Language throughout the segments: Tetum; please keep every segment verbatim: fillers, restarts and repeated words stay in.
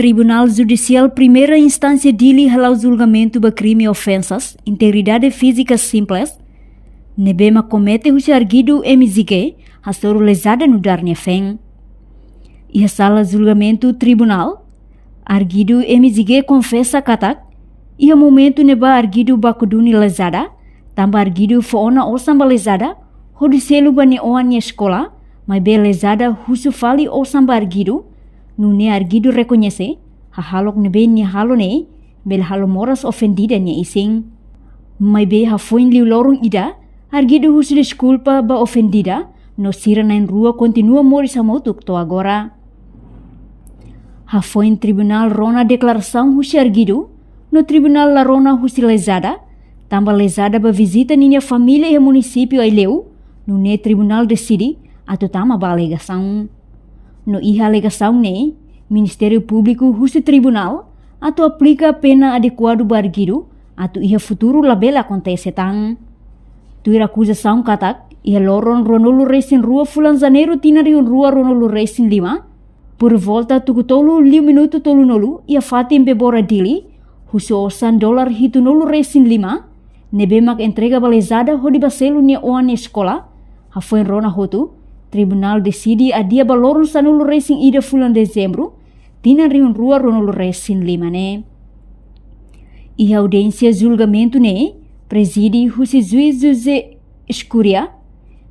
Tribunál Judisiál Primeira Instánsia Dili hala'o julgamentu ba krime ofensas integridade fízika simples ne'ebé mak komete husi arguidu M J G hasoru lezada nu'udar nia feen. Iha sala julgamentu tribunál, arguidu M J G konfesa katak iha momentu ne'ebá arguidu baku duni lezada, tanba arguidu fó ona osan ba lezada hodi selu ba nia oan nia eskola, maibé lezada husu fali osan ba arguidu, nune'e arguidu rekoñese hahalok ne'ebé nia halo ne'e bele halo moras ofendida nia isin. Maibé hafoin liu loron ida, arguidu husu deskulpa ba ofendida, no sira na'in-rua kontinua moris hamutuk to'o agora. Hafoin tribunál rona deklarasaun husi arguidu, no tribunál la rona husi lezada, tanba lezada bá vizita ninia família iha munisípiu Aileu, nune'e tribunál deside atu tama ba alegasaun. No iha alegasaun ne'e, Ministériu Públiku husu tribunál atu aplika pena adekuadu ba arguidu atu iha futuru labele akontese tan. Tuir akuzasaun katak iha loron ruanulu-resin-rua fulan Janeiru tinan rihun rua ruanulu-resin-lima, por volta tuku tolu liu minutu tolunulu iha fatin Bebora Dili, husu osan dolar hitunulu-resin-lima ne'ebé mak entrega ba lezada hodi bá selu nia oan nia eskola, hafoin rona hotu, tribunál deside adia ba loron sanulu-resin-ida fulan Dezembru tinan rihun rua ruanulu-resin-lima ne'e. Iha audiénsia julgamentu ne'e prezide husi juís José Escuria,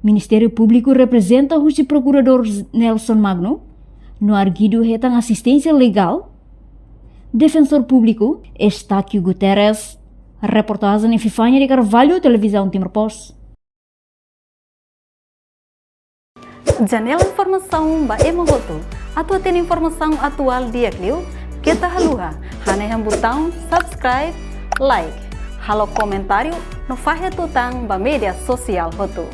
Ministériu Públiku reprezenta husi Prokuradór Nelson Magno, no arguidu hetan asisténsia legál defensór públiku Estáquio Guterres. Reportajen Epifania de Carvalho, Televizaun Timor Post. Janela informasaun ba ema hotu. Atu hatene informasaun atuál di'ak liu, keta haluha hanehan butaun subscribe, like, halo komentáriu no fahe tutan ba média sosiál hotu.